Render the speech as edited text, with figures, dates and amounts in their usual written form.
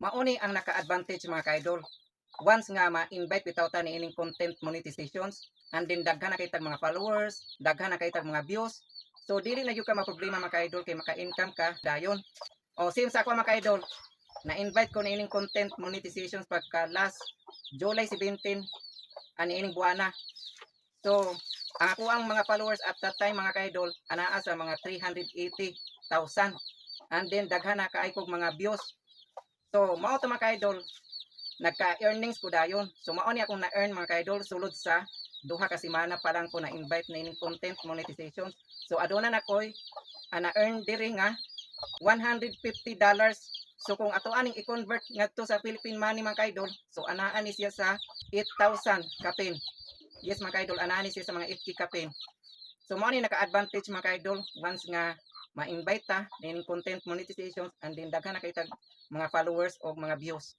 Mao ni ang naka-advantage, mga ka-idol. Once nga ma-invite bitaw ta niining content monetizations and then daghan na kay tag mga followers, daghan na kay tag mga views. So dili na gyud ka maproblema, mga ka-idol, kay maka-income ka dayon. O same sa ako, mga ka-idol, na-invite ko niining content monetizations pagka last July 17 ani ining buwana. So ang ako ang mga followers at that time, mga ka-idol, anaa sa mga 380,000 and then daghan na kaay kog mga views. So mao to, mga ka-idol, nagka-earnings ko dayon. So mao ni akong na-earn, mga ka-idol, sulod sa 2 ka semana pa lang ko na-invite na ining content monetization. So aduna na koy na-earn diri nga $150. So kung ato aning i-convert ngadto sa Philippine money, mga ka-idol, so anaa ni siya sa 8,000 kapin. Yes, mga ka-idol, anaa ni siya sa mga 8K kapin. So mao ni naka-advantage, mga ka-idol, once nga ma-invite ta ning content monetizations and then daghan na kay tag mga followers o mga views.